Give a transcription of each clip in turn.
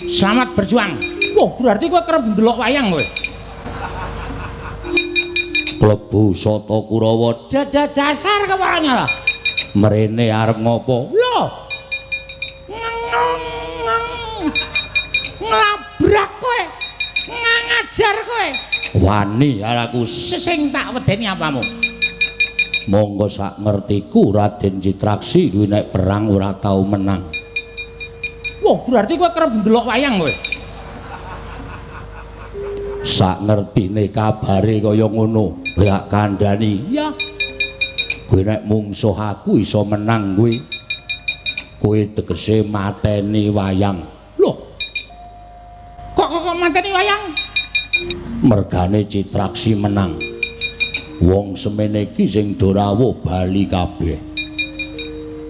Selamat berjuang. Wah, berarti kowe kerep ndelok wayang kowe. Klebu Sata Kurawa dasar kewaranya lah. Mrene arep ngopo? Lho. Nglabrak kowe. Ngajar kowe. Wani aku sing tak wedeni apamu? Monggo sak ngertiku Raden Citraksi kuwi nek perang ora tau menang. Wah, berarti kowe kerep ndelok wayang kowe. Sak ngertine kabare kaya ngono, tak kandhani. Ya. Kowe nek mungsuh aku iso menang kuwi. Kowe tegese mateni wayang. Lho. Kok mateni wayang? Mergane Citraksi menang. Wong semene iki sing do rawuh bali kabeh.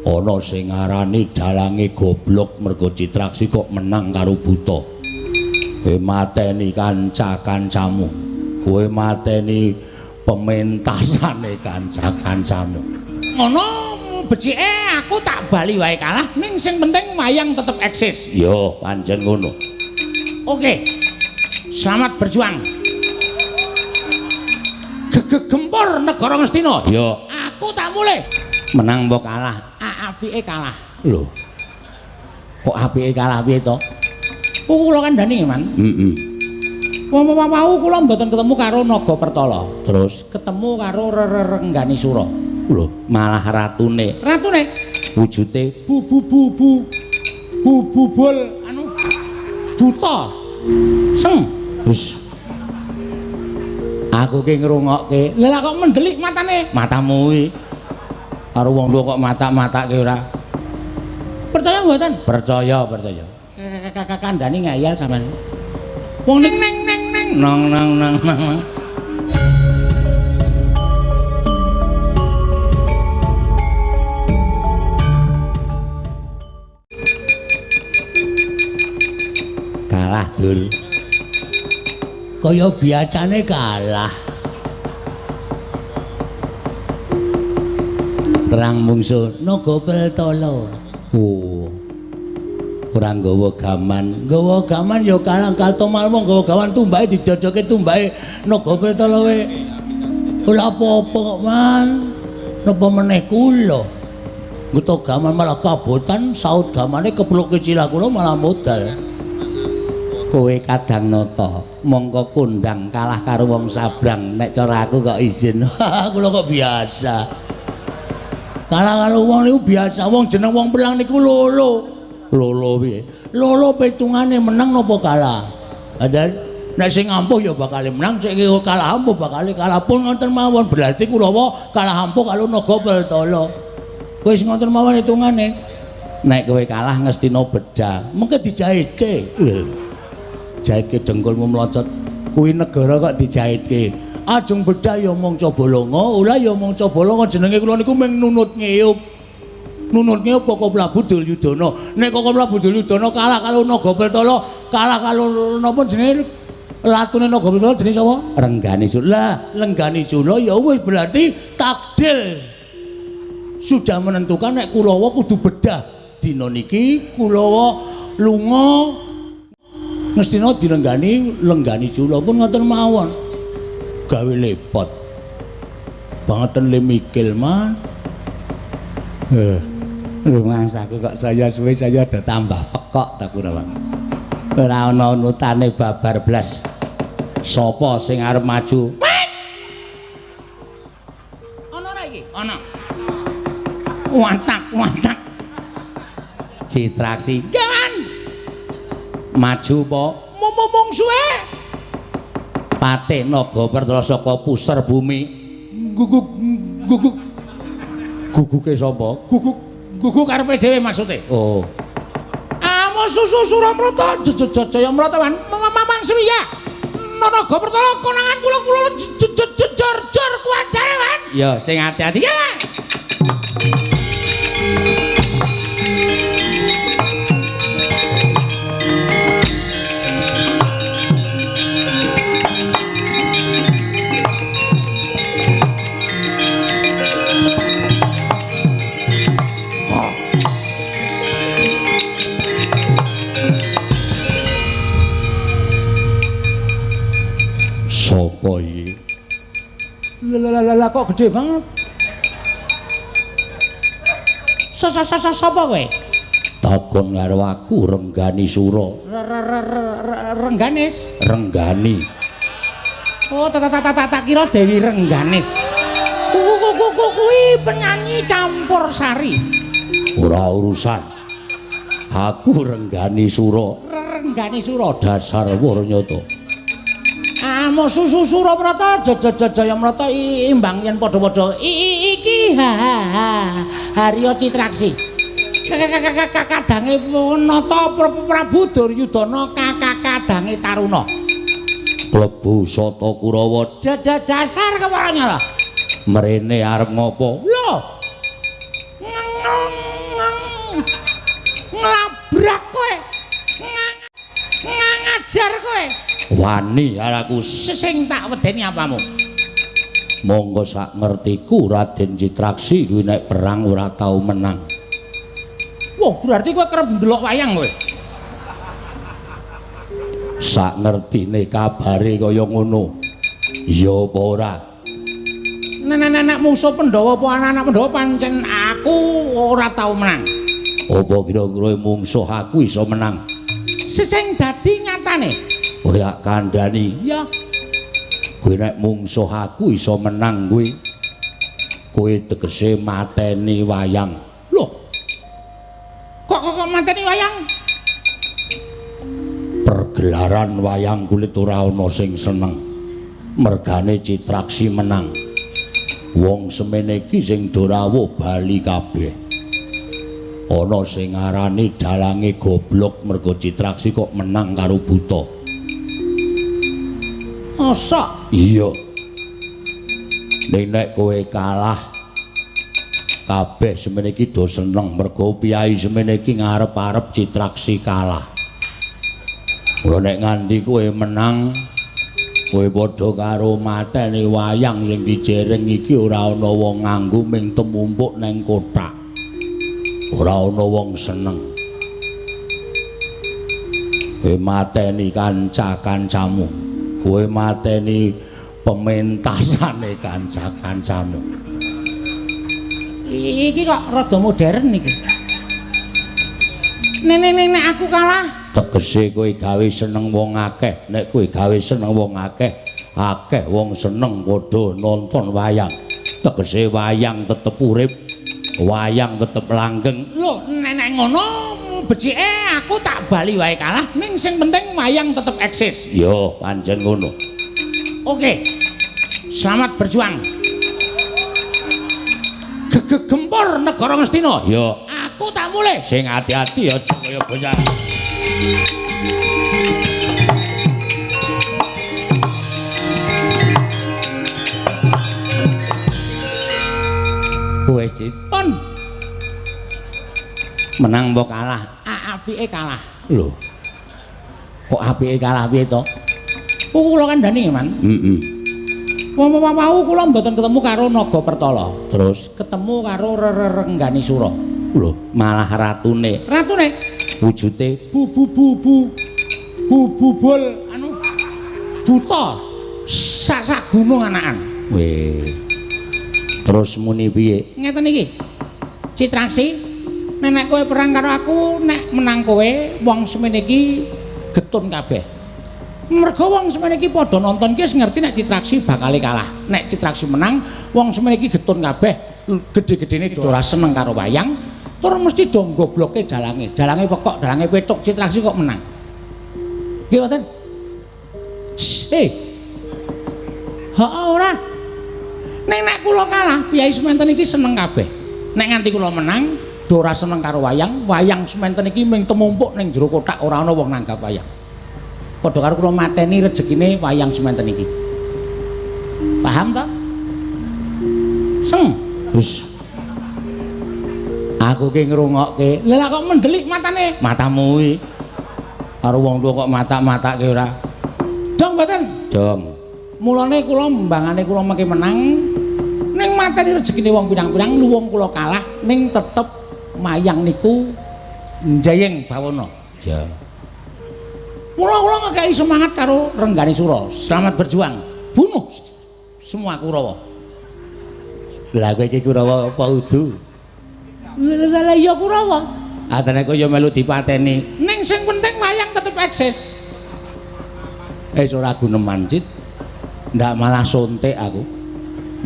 Ana sing ngarani dalange goblok mergo Citraksi kok menang karo buta. Kowe mateni kanca-kancamu. Kowe mateni pementasane kanca-kancamu. Ngono becike aku tak bali wae kalah, ning sing penting wayang tetep eksis. Yo, pancen ngono. Oke. Selamat berjuang. Gegempur negara Ngastina. Yo, aku tak mulih. Menang mbok kalah? Apike kalah. Lho. Kok apike kalah piye to? Kula kandhani, Man. Heeh. Wau kula mboten ketemu karo Naga Pertala. Terus ketemu karo Renggani Sura. Lho, malah ratune. Ratune wujute bu bu bu bu bu bubul anu buta. Seng. Wis. Aku ki ngrungokke. Lha kok mendelik matane? Matamu kuwi. Karo wong tuwa kok matak-matake ora. Percaya mboten? Percaya, percaya. Kakak kandhani ngayal sampean. Wong ning ning ning ning nang nang nang nang. Kalah, Dul. Kaya biasane kalah. Perang mungsuh Naga Pertala. Oh. Ora nggawa gaman. Nggawa gaman ya kalah Kartomarma nggawa gaman tumbake dijojoke tumbake Naga Pertala we. Ora apa-apa kok, Man. Napa meneh kula? Nggeto gaman malah kabotan, saut gamane kepluke cilah kula malah modal. Kowe kadang nata, mongko kondang kalah karo wong sabrang. Nek cara aku kok izin. Kula kok biasa. Kalah karo wong niku biasa. Wong jeneng wong pelang niku lolo. Lolo piye? Lolo pitungane menang napa kalah? Padahal nek sing ampuh ya bakal menang, sing kalah ampuh bakal kalah. Pun ngoten mawon, berarti Kurawa kalah ampuh karo Naga Pertala. Wis ngoten mawon hitungane. Nek kowe kalah Ngastina bedah, mengke dijahitke. Jahitke dengkulmu mlocot. Kuwi negara kok dijahitke. Ajeng bedah ya mung coba longa, ora ya mung coba longa, jenenge kula niku mung nunut ngiyup. Nunut ngiyup Koko Prabu Duryudana. Nek Koko Prabu Duryudana kalah karo Naga Pertala, kalah karo napa jenenge latune Naga Pertala jenenge sapa? Renggani Sula. Lah, Lenggani Sula ya wis berarti takdir sudah menentukan nek Kurawa kudu bedah. Dina niki Kurawa lunga Ngastina dilenggani Lenggani Sula pun ngoten mawon. Gawe lepot. Bangeten le mikil, Man. Rumangsaku kok saya suwe saya ada tambah pekok ta Kurawa. Ora ana nutane babar blas. Sapa sing arep maju? Ana ora iki? Ana. Watak, watak. Citraksi. Gawan. Maju po. Mungsuhe. Patih Naga Pertala saka puser bumi. Guguk guguk. Guguke sapa? Guguk guguk karepe dhewe maksude. Oh. Amo susu Suramrata Jaya Mrata wan Mamang Sriya. Naga Pertala konangan kula kula jor kuwandare wan. Ya sing ati-ati ya. Sapa iki? Lah kok gedhe banget. Sapa kowe? Takon karo aku Renggani Sura. Rengganis? Renggani. Oh, tak kira Dewi Rengganis. Kuwi penyanyi campur sari. Ora urusan. Aku Renggani Sura. Renggani Sura dasar warnyata. Amo susu Surabrata jaya mrata imbang yen padha-padha iki Harya Citraksi. Kadange Nata Prabu Duryudana kadange Taruna. Klebu Sata Kurawa dasar kewaranya. Mrene arep ngopo? Lho. Nglabrak kowe. Ngajar kowe. Wani aku sing tak wedeni apamu? Monggo sak ngertiku Raden Citraksi kuwi nek perang ora tau menang. Wah, berarti kowe kerep ndelok wayang kowe. Sak ngertine kabare kaya ngono. Ya apa ora? Nek musuh Pandhawa apa anak-anak Pandhawa pancen aku ora tau menang. Apa kira-kira mungsuh aku iso menang? Sing dadi nyatane. Kowe tak kandhani. Ya. Kowe nek mungsuh aku iso menang kuwi. Kowe tegese mateni wayang. Lho. Kok mateni wayang? Pergelaran wayang kulit ora ana sing seneng. Mergane Citraksi menang. Wong semene iki sing do rawuh bali kabeh. Ana sing ngarani dalange goblok mergo Citraksi kok menang karo buta. Mosok? Iya. Ning nek kowe kalah kabeh semene iki do seneng mergo piyai semene iki ngarep-arep Citraksi kalah. Mula nek nganti kowe menang kowe padha karo mateni wayang sing dijereng iki ora ana wong nganggo ming temumpuk nang kothak. Ora ana wong seneng. Kowe mateni kanca-kancamu. Kowe mateni pementasane kanca-kancamu. Iki kok rada modern iki. Nek aku kalah tegese kowe gawe seneng wong akeh. Nek kowe gawe seneng wong akeh, akeh wong seneng padha nonton wayang. Tegese wayang tetep urip, wayang tetep langgeng. Lho, nek ngono becike aku tak bali wae kalah, ning sing penting wayang tetep eksis. Yo, pancen ngono. Oke. Selamat berjuang. Gegegempur negara Ngastina. Yo, aku tak mulih. Sing ati-ati aja kaya bocah. Wes pun. Menang apa kalah? Apike kalah. Lho. Kok apike kalah piye to? Kula kandhani, Man. Heeh. Wau kula mboten ketemu karo Naga Pertala. Terus ketemu karo Renggani Sura. Lho, malah ratune. Ratune wujute bu bu bu bu bu bubul anu buta sak-sak gunung anakan. Weh. Terus muni piye? Ngeten iki. Citraksi, nek kowe perang karo aku, nek menang kowe, wong semene iki getun kabeh. Mergo wong semene iki padha nonton ki wis ngerti nek Citraksi bakal kalah. Nek Citraksi menang, wong semene iki getun kabeh. Gedhe-gedhene do ora seneng karo wayang, tur mesti do gobloke dalange. Dalange pekok, dalange petuk, Citraksi kok menang. Nggih mboten? Heeh ora. Ning nek kula kalah, piyai sementen iki seneng kabeh. Nek nganti kula menang, do ora seneng karo wayang, wayang sementen iki ming temumpuk ning jero kothak ora ana wong nanggap wayang. Padha karo kula mateni rejekine wayang sementen iki. Paham ta? Seng. Wis. Aku ki ngrungokke. Lha kok mendelik matane? Matamu kuwi. Karo wong tuwa kok matak-matake ora. Dong mboten? Dong. Mulane kula mbangane kula mengke menang ning mateni rejekine wong pirang-pirang luwung kula kalah ning tetep mayang niku njayeng bawana. Ya. Mula kula ngekeki semangat karo Renggani Sura. Selamat berjuang. Bunuh semua Kurawa. Lah kowe iki Kurawa apa udu? Lah iya Kurawa. Atene kok ya melu dipateni. Ning sing penting wayang tetep eksis. Wis ora guneman, Cit. Ndak malah sontek aku.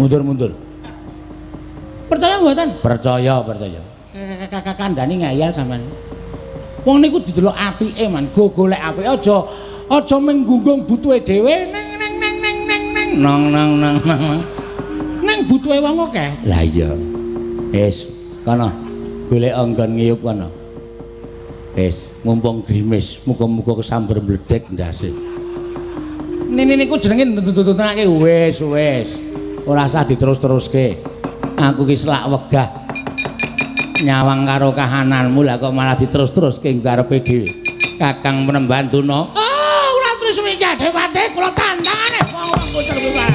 Mundur-mundur. Percaya mboten? Percaya, percaya. Kakak kandhani ngeyel sampean. Wong niku didelok apike, Man. Go golek apike aja mung butuhe dhewe ning ning ning ning ning ning nang nang nang nang. Ning butuhe wong akeh. Lah iya. Wis, kono golek anggon ngiyup kono. Wis, mumpung grimis, muga-muga kesamber mledek ndase. Nini niku jenenge ntuntutake wis wis. Ora usah diterus-teruske. Aku ki selak wegah nyawang karo kahananmu lah kok malah diterus-teruske karepe dhewe. Kakang Penemban Tuna. Oh, ora terus iki adewate kula tandangane wong-wong bocor bubar.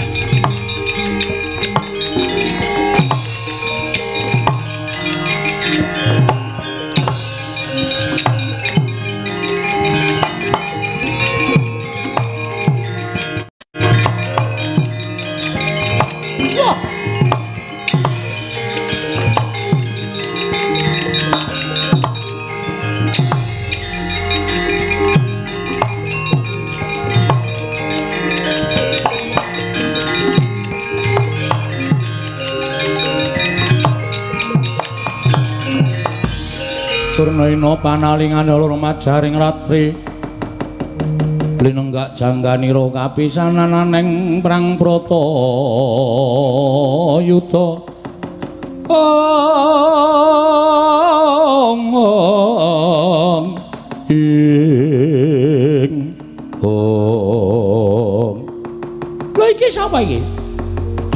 Turnaina panalingan loro majaring ratri linenggak jangganira kapisanan ning prang Bratayuda. Ong ong ing ong. Lho iki sapa iki?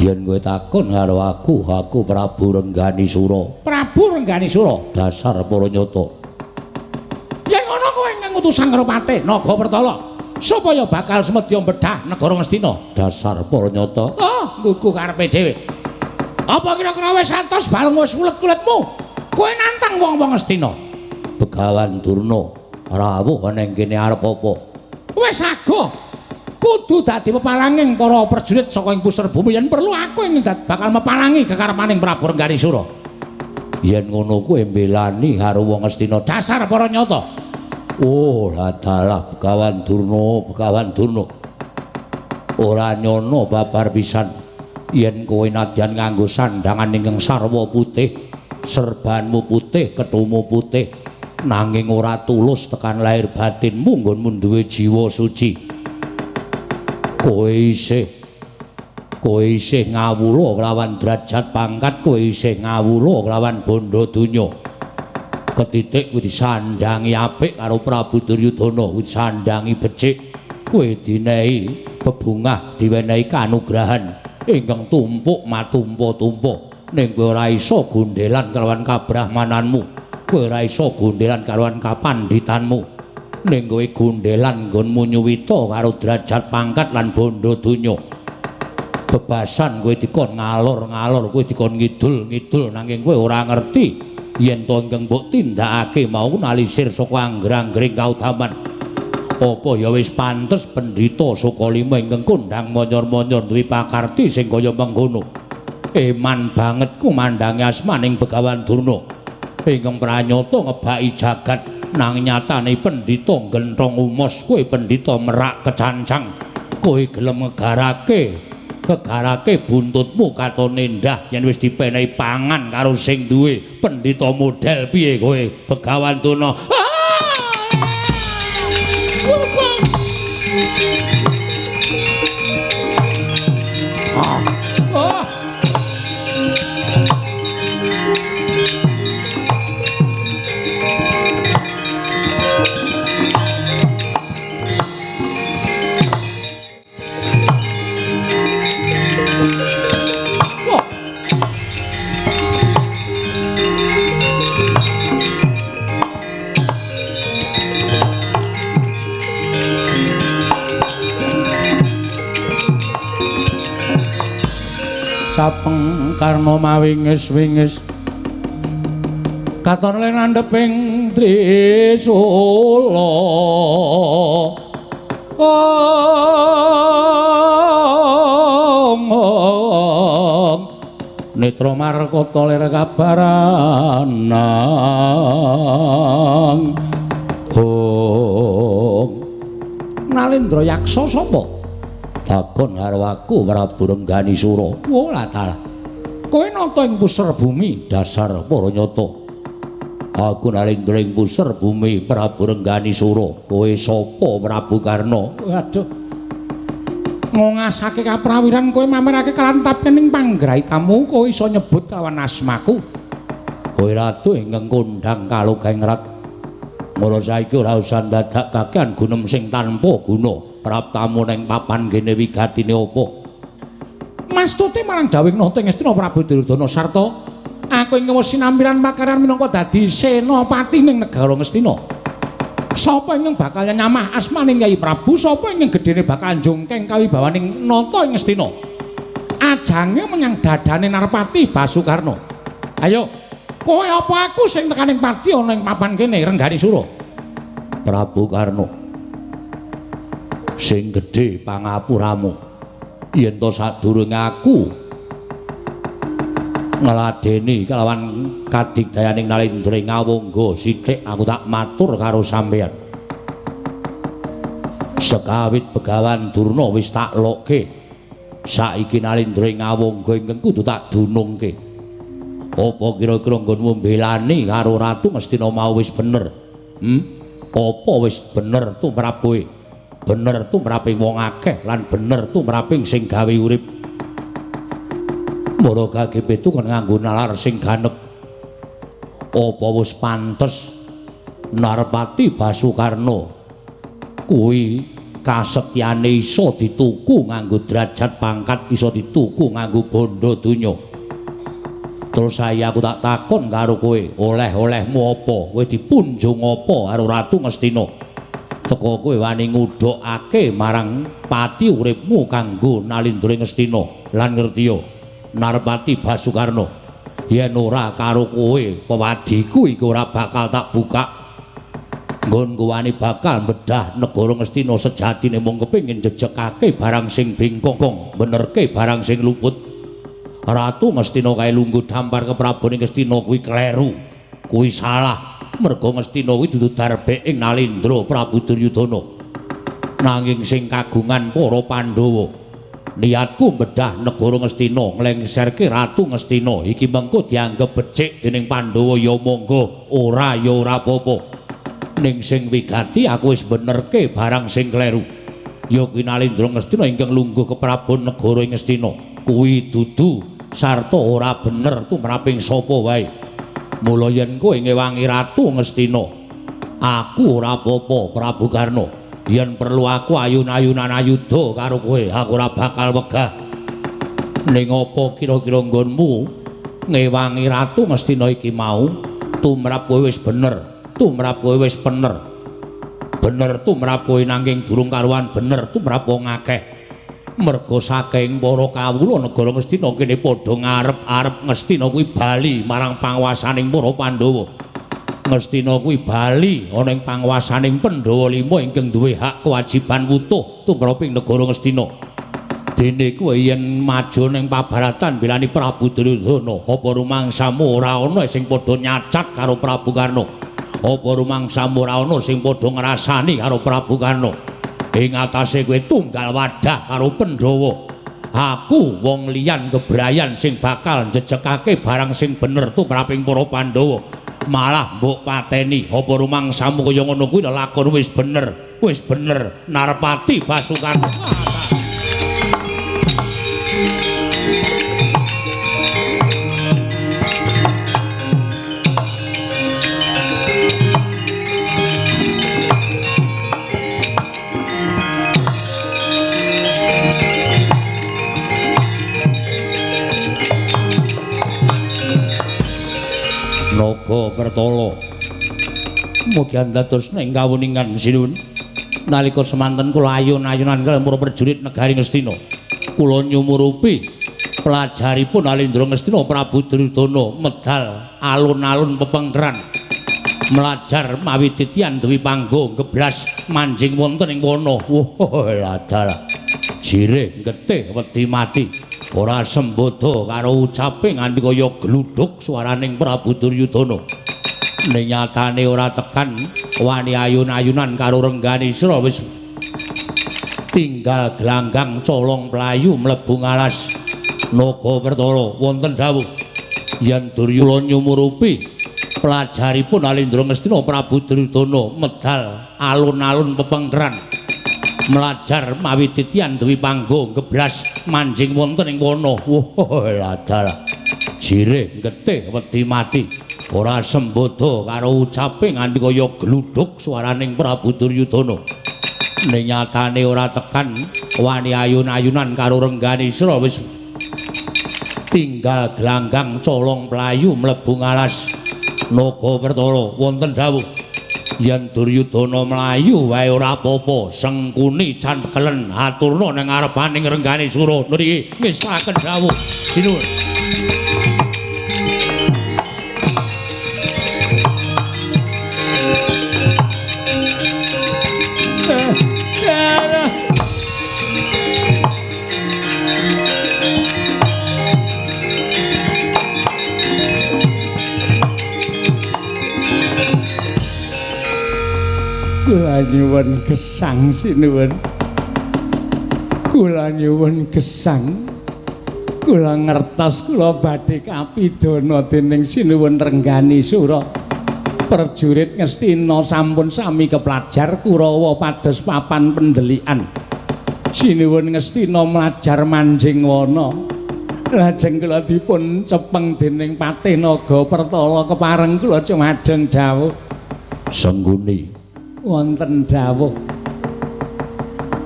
Yen kowe takon karo aku, aku Prabu Rengganisura. Prabu Rengganisura, dasar para nyata. Yen ngono kowe ngutus Sang Rapate Naga Pertala supaya bakal semedya bedah negara Ngastina. Dasar para nyata. Oh, nggugu karepe dhewe. Apa kira-kira wis atos balung wis ulet-uletmu? Kowe nantang wong-wong Ngastina. Begawan Durna rawuh nang kene arep apa? Wis agoh. Kudu dadi pepalanging para prajurit saka ing pusar bumi yen perlu aku ing bakal mepalangi kekarepaning Prabu Rengganisura. Yen ngono kowe mbelani karo wong Ngastina. Dasar para nyata. Oh, ladalah Begawan Durna, Begawan Durna. Ora nyono babar pisan yen kowe nadyan nganggo sandhangan ingkang sarwa putih, serbanmu putih, kethumu putih, nanging ora tulus tekan lahir batinmu nggonmu duwe jiwa suci. Kowe isih ngawula kelawan derajat pangkat, kowe isih ngawula kelawan bondo donya. Ketitik kowe disandangi apik karo Prabu Duryudana, kowe disandangi becik, kowe dinehi bebungah, diwenehi kanugrahan ingkang tumpuk matumpa-tumpa. Ning kowe ora iso gondelan kelawan kabrahmananmu, kowe ora iso gondelan kelawan kapanditanmu. Ning kowe gondelan nggonmu nyuwita karo derajat pangkat lan bondo donya. Bebasan kowe dikon ngalor-ngalor, kowe dikon ngidul-ngidul, nanging kowe ora ngerti yen to ingkang mbok tindakake mau nalisir saka angger-anggering kautaman. Apa ya wis pantes pendhita Sukalima ingkang kondhang monyor-monyor duwe pakarti sing kaya mengkono. Eman banget kumandangi asmaning Begawan Durna ingkang pranyata ngebaki jagat. Nang nyatane pendhita genthong umos, kowe pendhita merak kecancang, kowe gelem ngegarake buntutmu katone endah yen wis dipenehi pangan karo sing duwe. Pendhita model piye kowe Begawan Durna? Capeng karna mawingis-wingis katon le nandheping trisula. Netra markata lir kabaranang hong. Nalendra Yaksa sapa? Takon karo aku Prabu Rengganisura. Wah dalah. Kowe nata ing puser bumi dasar para nyata. Aku Nalendra ing puser bumi Prabu Rengganisura. Kowe sapa Prabu Karna? Waduh. Ngongasake kaprawiran kowe mamerake kalantapening panggraitamu, kowe iso nyebut kawan asmaku. Kowe ratu ingkang kondhang kalogengrat. Mula saiki ora usah dadak kakean gunem sing tanpa guna. Praptamu ning papan kene wigatine apa? Mastuti marang dawuhing Nata Ngastina Prabu Duryudana sarta aku ing sinampiran pakaryan minangka dadi senopati ning negara Ngastina. Sapa ingkang bakal nyamah asmaning Kyai Prabu, sapa ingkang gedene bakal njungkeng kawibawaning Nata ing Ngastina. Ajange menyang dadane Narpati Basukarna. Ayo, kowe apa aku sing tekaning pati ana ing papan kene Rengganisura? Prabu Karna, sing gedhe pangapuramu. Yen to sadurunge aku ngladeni kelawan kadigdayaning Nalendra ing Awangga sithik aku tak matur karo sampeyan. Sekawit Begawan Durna wis tak lokke, saiki Nalendra ing Awangga ingkang kudu tak dunungke. Apa kira-kira nggonmu mbelani karo Ratu Ngastina mau wis bener? Apa wis bener tumrap kowe? Bener tumraping wong akeh lan bener tumraping sing gawe urip. Mara kagepetu kon nganggo nalar sing ganep. Apa wis pantes Narpati Basukarna kuwi kasetyane iso dituku nganggo derajat pangkat, iso dituku nganggo bondo donya. Terus saya aku tak takon karo kowe, oleh-olehmu apa? Kowe dipunjung apa karo Ratu Ngastina? Teko kowe wani ngudhokake marang pati uripmu kanggo Nalendra Ngastina. Lan ngertiya Narpati Basukarna, yen ora karo kowe pewadiku iku ora bakal tak buka. Nggonku wani bakal bedah negara Ngastina sejatine mung kepengin jejegake barang sing bingkong, benerke barang sing luput. Ratu Ngastina kae lungguh dampar keprabon ing Ngastina kuwi kleru, kuwi salah. Merga Ngastina kuwi dudu darbe ing Nalendra Prabu Duryudana, nanging sing kagungan para Pandhawa. Niatku bedah negara Ngastina, nglengserke Ratu Ngastina iki mengko dianggep becik dening Pandhawa ya monggo, ora ya ora apa-apa. Ning sing wigati aku wis benerke barang sing kleru. Ya kuwi Nalendra Ngastina ingkang lungguh keprabon negara Ngastina kuwi dudu sarta ora bener tumraping sapa wae. Mula yen kowe ngewangi Ratu Ngastina, aku ora apa-apa Prabu Karna. Yen perlu aku ayun-ayunan ayuda karo kowe, aku ora bakal wegah. Ning apa kira-kira nggonmu ngewangi Ratu Ngastina iki mau tumrap kowe wis bener, tumrap kowe wis pener. Bener tumrap kowe nanging durung karuan bener tumrap wong akeh. Merga saking para kawula negara Ngastina kene padha ngarep-arep Ngastina kuwi bali marang panguwasaning para Pandhawa. Ngastina kuwi bali ana ing panguwasaning Pandhawa lima ingkang duwe hak kewajiban wutuh tumraping negara Ngastina. Dene kowe yen maju ning pabaratan belani Prabu Duryudana, apa rumangsamu ora ana sing padha nyacat karo Prabu Karna? Apa rumangsamu ora ana sing padha ngrasani karo Prabu Karna? Ing atase kowe tunggal wadah karo Pandhawa. Aku wong liyan kebrayan sing bakal njejegake barang sing bener tumraping para Pandhawa. Malah mbok pateni. Apa rumangsamu kaya ngono kuwi lakon wis bener, wis bener Narpati Basukarna. Naga Pertala mugi andados ing kawuningan sinuwun. Nalika semanten kula ayun-ayunan kaliyan para prajurit negari Ngastina, kula nyumurupi pelajaripun Nalendra Ngastina Prabu Duryudana medal alun-alun pepengkeran mlajar mawi titian Dewi Panggo geblas manjing wonten ing wana. Wah, ladalah jirih getih wedi mati. Ora sembodo karo ucape nganti kaya gludhuk swaraning Prabu Duryudana. Ning nyatane ora tekan wani ayun-ayunan karo Rengganisra wis tinggal glanggang colong playu mlebu ngalas. Naga Pertala wonten dawuh yen Duryudana nyumurupi pelajaripun Alindra Ngastina Prabu Duryudana medal alun-alun pepengkeran mlajar mawi titian Dwi Pangga geblas manjing wonten ing wana. Wah, ladalah jirih getih wedi mati. Ora sembodo karo ucape nganti kaya gludhuk swaraning Prabu Duryudana. Ning nyatane ora tekan wani ayun-ayunan karo Rengganisra wis tinggal glanggang colong playu mlebu ngalas. Naga Pertala wonten dawuh yen Duryudana mlayu wae ora apa-apa, Sengkuni cantekelen aturna ning ngarepaning Rengganisura. Niki ngestaken dawuh sinuwun. Kula nyuwun gesang sinuwun. Kula nyuwun gesang. Kula ngertos kula badhe kapidana dening sinuwun Rengganisura. Prajurit Ngastina sampun sami keplajar Kurawa pados papan pendelikan. Sinuwun Ngastina mlajar manjing wana. Lajeng kula dipun cepeng dening Patih Naga Pertala kepareng kula cumadeng dawuh. Sengguni wonten dawuh.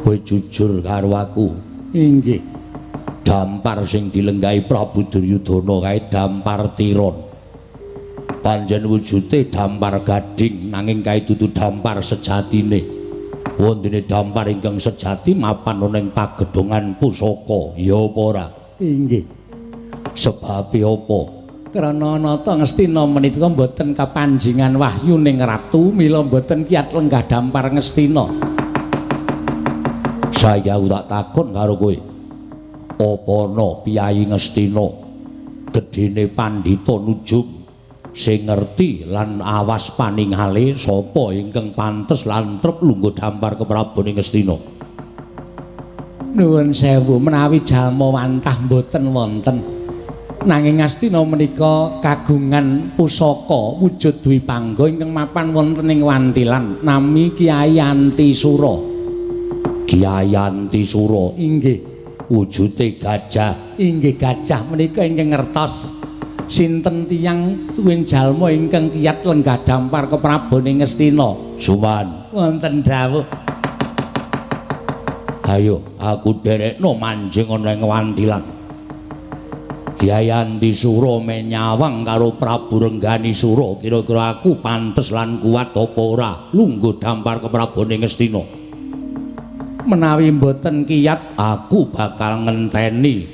Kowe jujur karo aku. Inggih. Dampar sing dilenggahi Prabu Duryudana kae dampar tiron. Panjen wujude dampar gading nanging kae dudu dampar sejatine. Wondene dampar ingkang sejati mapan ana ing pagedhongan pusaka, ya apa ora? Inggih. Sebabe apa? Krana nata Ngastina menika mboten kapanjingan wahyu ning ratu, mila mboten kiat lenggah dampar Ngastina. Saya tak takon karo kowe. Apa ana piyayi Ngastina gedene pandhita nujum sing ngerti lan awas paningale sapa ingkang pantes lan trep lungguh dampar keprabon ing Ngastina? Nuwun sewu, menawi jalma wantah mboten wonten. Nanging Ngastina menika kagungan pusaka wujud Dwi Pangga ingkang mapan wonten ing Wantilan nami Kyai Antisura. Kyai Antisura inggih. Wujude gajah. Inggih, gajah menika ingkang ngertos sinten tiyang tuwin jalma ingkang kiyat lenggah dampar keprabon ing Ngastina. Suwan wonten dawuh. Ayo aku derekno manjing ana ing Wantilan. Kyai Antisura menyawang karo Prabu Rengganisura, kira-kira aku pantes lan kuat apa ora lungguh dampar keprabon ing Ngastina? Menawi mboten kiyat, aku bakal ngenteni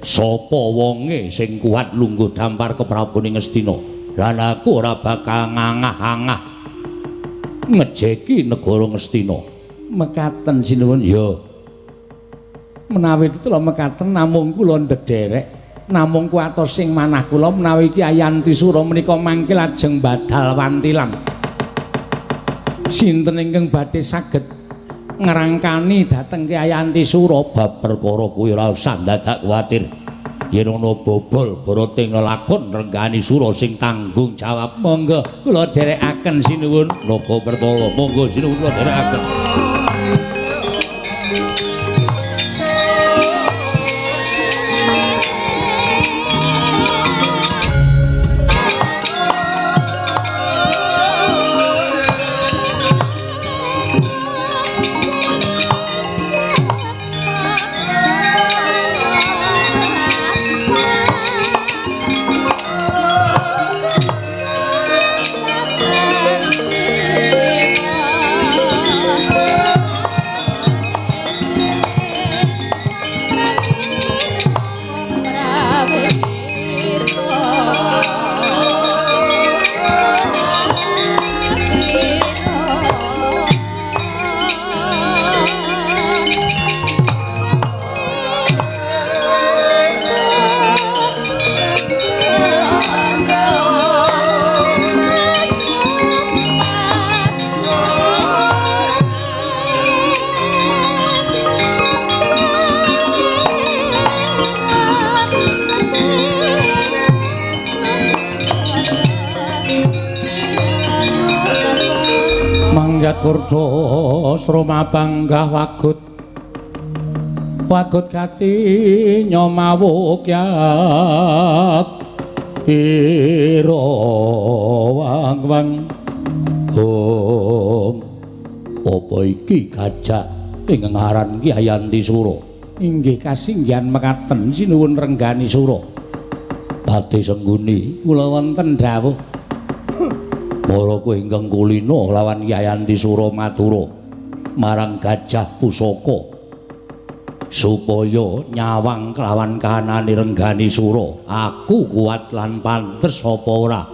sapa wonge sing kuat lungguh dampar keprabon ing Ngastina. Lan aku ora bakal ngangah-angah ngejeki negara Ngastina. Mekaten sinuwun. Ya. Menawi tetela mekaten namung kula ndederek. Namung kuwatos sing manah kula menawi Kyai Antisura menika mangke lajeng badal Wantilan. Sinten ingkang badhe saged ngrangkani dhateng Kyai Antisura? Bab perkara kuwi ora usah dadak kuwatir. Yen ana bobol boroting lelakon Rengganisura sing tanggung jawab. Monggo kula dherekaken sinuwun. Naga Pertala, monggo sinuwun kula dherekaken. Kurda sroma panggah wagut wagut gati nyomawukyat ira wang wang. Om apa iki gajah ingkang aran Ki Ayanti Sura? Inggih kasinggihan mekaten sinuwun Renggani Sura. Pati Sengguni kula wonten dawuh. Mara kowe ingkang kulina lawan Ki Ayanti Sura matura marang gajah pusaka supaya nyawang kelawan kahanane Renggani Sura. Aku kuat lan pantes apa ora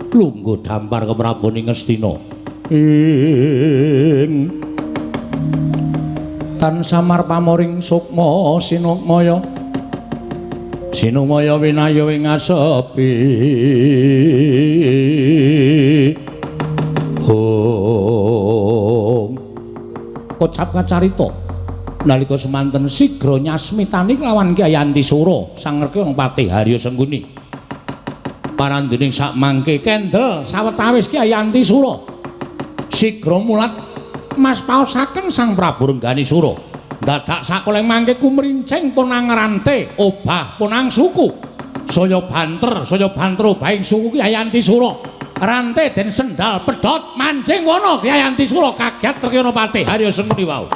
lungguh dampar keprabon ing Ngastina. Ing tan samar pamoring sukma sinukmaya sinumaya winaya ing asepi. Hong kocap kacarita nalika semanten sigra nyasmitani kelawan Ki Ayanti Sura sang Rekyang Patih Harya Sengguni. Parandening sak mangke kendel sawetawis Ki Ayanti Sura sigra mulat mas paosaken Sang Prabu Renggani Sura. Dadak sakoleng mangke kumrincing ponang rante obah ponang suku saya banter obahing suku Ki Ayanti Sura. Rante den sendal pedhot manjing wana Ki Ayanti Sura kaget Rekyana Patih Harya Sengguni wau.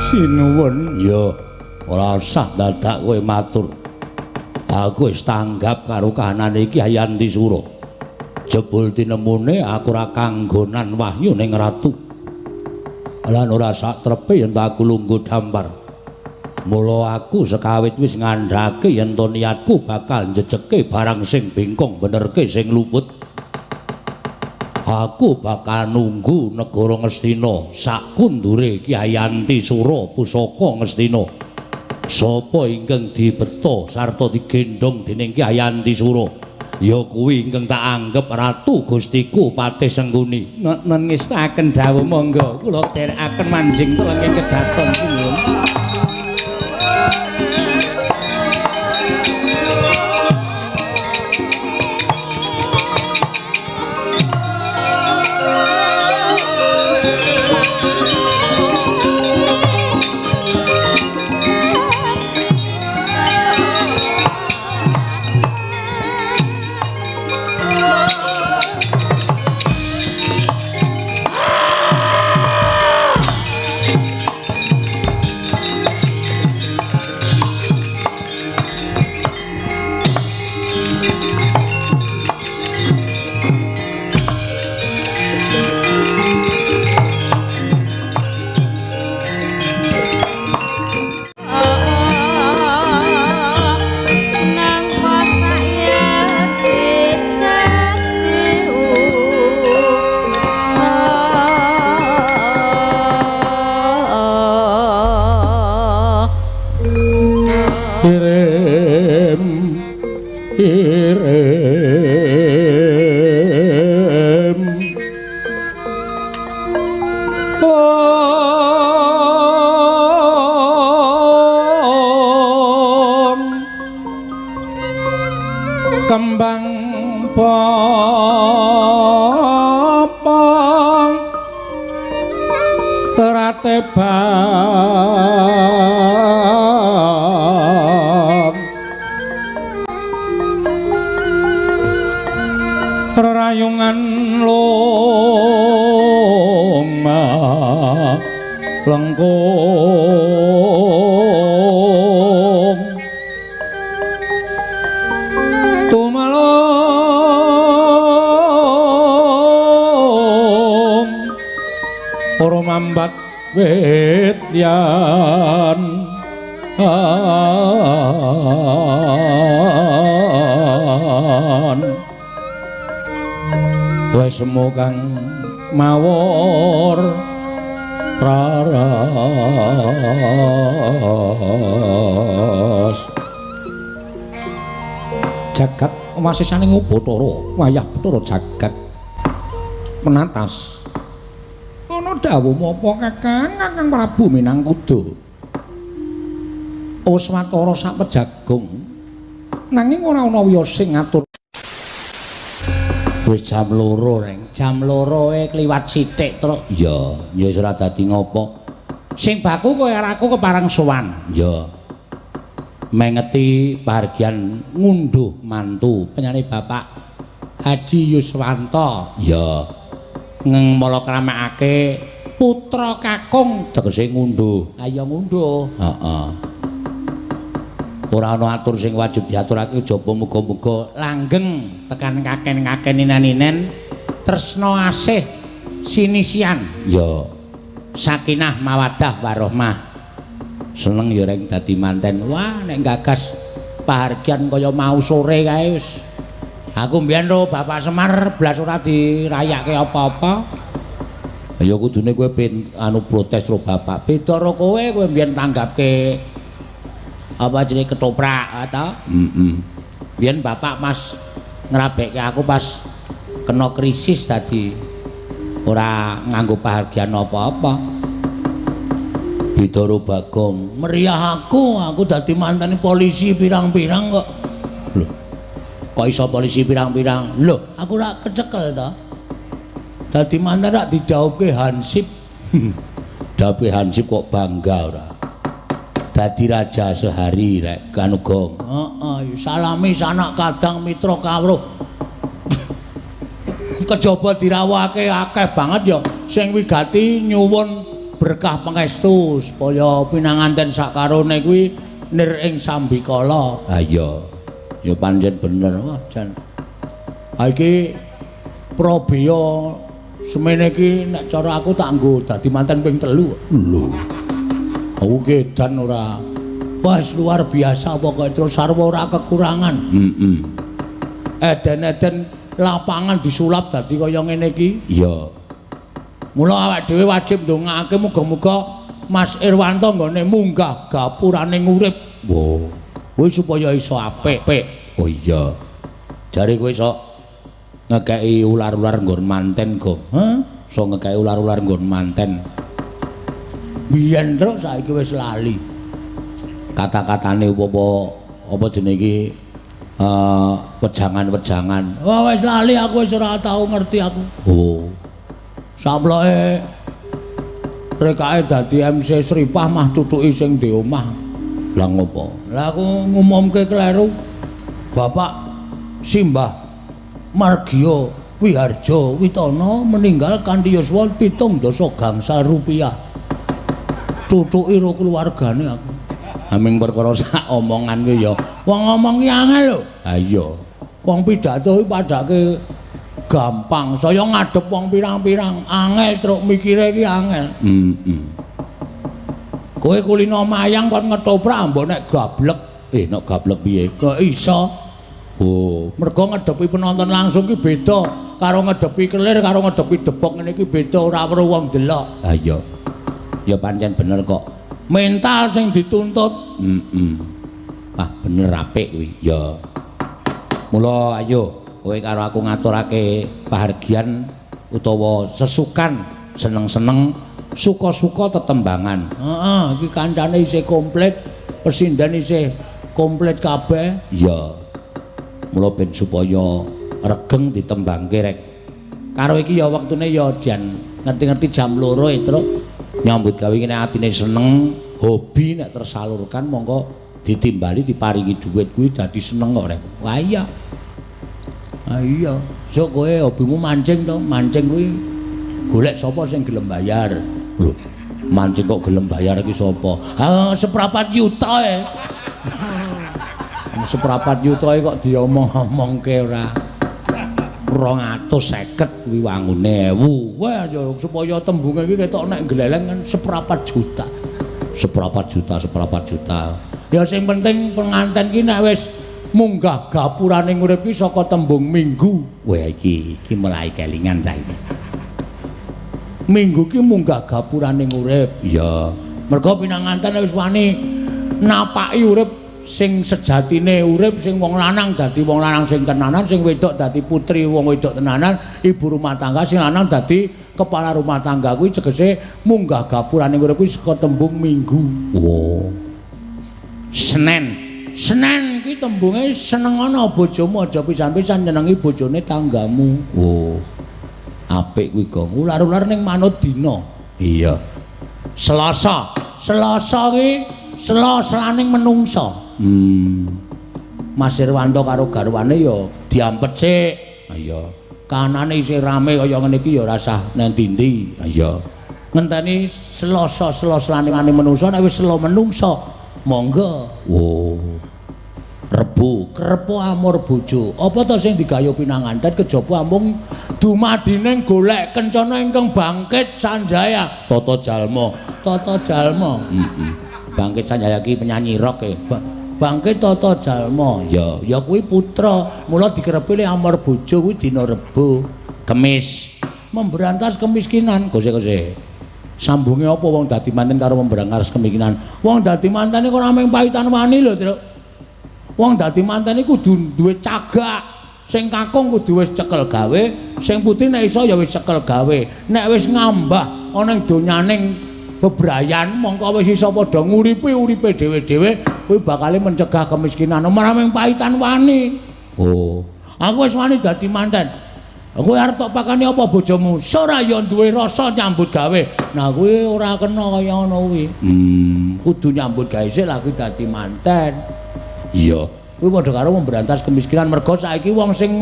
Sinuwun ya ora usah dadak kowe matur. Aku wis tanggap karo kahanane Ki Ayanti Sura. Jebul tinemune aku ora kanggonan wahyu ning ratu. Lan ora sak trepe yen aku lungguh dampar. Mula aku sekawit wis ngandhake yen to niatku bakal njejeke barang sing bengkong benerke sing luput. Aku bakal nunggu negara Ngastina sakundure Ki Ayanti Sura pusaka Ngastina. Sapa ingkang dibeta sarta digendhong dening Ki Ayanti Sura ya kuwi ingkang tak anggep ratu Gustiku Patih Sengguni. Nen ngestakaken dawuh monggo kula dherekaken manjing telenging kedaton sinuwun. Kembang popong terate bang rerayungan loma lengkung tumalung ora mambat wit liyan. Wesmu kang mawur raras jagat wasisane Bathara wayah Bathara jagat menatas ana dawuh apa Kakang? Kakang Prabu Minangkuda Oswatara sak pejagung nanging ora ana wiya sing ngatur. Wis jam 2 reng, jam 2 kliwat sithik, Truk. Iya, ya wis ora dadi ngopo. Sing baku kowe karo aku kepareng sowan. Iya. Mengeti pahargyan ngunduh mantu penyane Bapak Haji Yuswanto. Iya. Ngmala kramakake putra kakung tegese ngunduh. Ayo ngunduh. Heeh. Ora ana atur sing wajib diaturake jaba muga-muga langgeng tekan kaken-kaken ninen-ninen tresna asih sinisian. Ya. Sakinah mawaddah warahmah. Seneng ya reng dadi manten. Wah, nek gagas pahargyan kaya mau sore kae wis. Aku mbiyen ro Bapak Semar blas ora dirayake apa-apa. Ya kudune kowe ben anu protes ro bapak. Beda ro kowe, kowe mbiyen tanggapke apa jenenge ketoprak ta? Heeh. Biyen bapak pas ngrabekke aku pas kena krisis dadi ora nganggo pahargyan apa-apa. Beda ro Bagong, meriah aku dadi mantane polisi pirang-pirang kok. Lho. Kok iso polisi pirang-pirang? Lho, aku ora kecekel ta. Dadi mantan rak didhawuhke Hansip. Dhawuhke Hansip kok bangga ora? Dadi raja sehari rek Kanugong. Heeh, salami sanak kadang mitra kawruh. Kejaba dirawuhake akeh banget ya sing wigati nyuwun berkah pangestu supaya pinanganten sakarone kuwi nir ing sambikala. Ha iya. Ya pancen bener. Wah, jan. Ha iki Probaya semene iki nek cara aku tak nggo dadi manten ping 3. Lho. Aku kedan ora. Wah, luar biasa pokoke terus sarwa ora kekurangan. Heeh. Eden-eden lapangan disulap dadi kaya ngene iki. Iya. Mula awak dhewe wajib ndongakake muga-muga Mas Irwanto nggone munggah gapurane ngurip. Wo. Kuwi supaya iso apik. Oh iya. Jare kowe iso ngekeki ular-ular nggon manten, Gong. Heh? Iso ngekeki ular-ular nggon manten. Biyen truk saiki wis lali. Kata-katane apa jenenge iki wejangan-wejangan. Wah wis lali aku wis ora tau ngerti aku. Oh. Samploke rekake dadi MC Sripah mah tutuki sing di omah. Lah ngopo? Lah aku ngumumke kleru. Bapak Simbah Margio Wiharjo Witono meninggal kanthi yuswa 7 gangsal rupiah. Cucuki ro keluargane aku. Aming perkara sak omongan kuwi ya. Wong ngomong ki angel lho. Ha iya. Wong pidato kuwi padake gampang, saya ngadep wong pirang-pirang angel truk mikire ki angel. Heeh. Kowe kulino mayang kon ngetoprak mbok nek gablek. Nek gablek piye? Kok iso? Oh, mergo ngedepi penonton langsung ki beda karo ngedepi kelir karo ngedepi debok ngene iki beda ora weruh wong delok. Ha iya. Ya pancen bener kok. Mental sing dituntut. Heeh. Ah bener apik kuwi. Ya. Mula ayo kowe karo aku ngaturake pahargyan utawa sesukan seneng-seneng suka-suka tetembangan. Heeh, iki kancane isih komplit, pesinden isih komplit kabeh. Iya. Mula ben supaya regeng ditembangke rek. Karo iki ya wektune ya jan ngerti-ngerti jam 2 e, Truk. Nyambut gawe nek atine seneng, hobi nek tersalurkan mongko ditimbali diparingi dhuwit kuwi dadi seneng kok rek. Wah iya. Ah iya, sok kowe hobimu mancing to, mancing kuwi golek sapa sing gelem bayar. Lho, mancing kok gelem bayar iki sapa? Ha, 1/4 yuta e. 1/4 yuta e kok diomong-omongke ora. 250 kuwi wangune 1000. Wah, ya supaya tembunge iki ketok nek gleleng kan 1/4 juta. 1/4 juta, 1/4 juta. Ya sing penting penganten ki nek wis munggah gapurane urip ki saka tembung minggu. Wah iki iki mulai kelingan saiki. Minggu ki munggah gapurane urip. Iya. Mergo pinanganten wis wani napaki urip sing sejatine urip, sing wong lanang dadi wong lanang sing tenanan, sing wedok dadi putri wong wedok tenanan, ibu rumah tangga, sing lanang dadi kepala rumah tangga kuwi tegese munggah gapurane urip kuwi saka tembung minggu. Oh. Senen. Senen kuwi tembunge senengana bojomu, aja pisan-pisan nyenengi bojone tanggamu. Oh. Apik kuwi, Gong. Ular-ular ning manut dina. Iya. Selasa. Selasa kuwi sela-selaning menungsa. Mas Irwanto karo garwane ya diampet sik. Iya. Kanane isih rame kaya ngene iki ya ora sah nang ndi-ndi. Iya. Ngenteni Selasa, sela-selaning menungsa, nek wis sela menungsa monggo. Oh. Rebo, krepo amur bojo. Apa to sing digayuh pinanganten kejaba amung dumadining golek kencana ingkang bangkit sanjaya. Tata Jalma. Tata Jalma. Heeh. Bangkit Sanjaya ki penyanyi rock e. Bangkit Tata Jalma. Ya, ya kuwi putra. Mula dikrepi amur bojo kuwi dina Rebo. Kemis. Memberantas kemiskinan. Kose-kose. Sambunge apa wong dadi manten karo memberantas kemiskinan? Wong dadi manten iku ora mung paitan wani lho, Truk. Wong dadi manten iku kudu duwe cagak. Sing kakung kudu wis cekel gawe, sing putri nek iso ya wis cekel gawe. Nek wis ngambah ana ing donyaning bebrayan mongko wis iso padha nguripi uripe dhewe-dhewe, kuwi bakale mencegah kemiskinan. Ora mung paitan wani. Oh, aku wis wani dadi manten. Kowe arep tok pakani apa bojomu? Ora ya duwe rasa nyambut gawe. Nah kuwi ora kena kaya ngono kuwi. Kudu nyambut gawe sik lagi dadi manten. Iya. Kuwi padha karo memberantas kemiskinan mergo saiki wong sing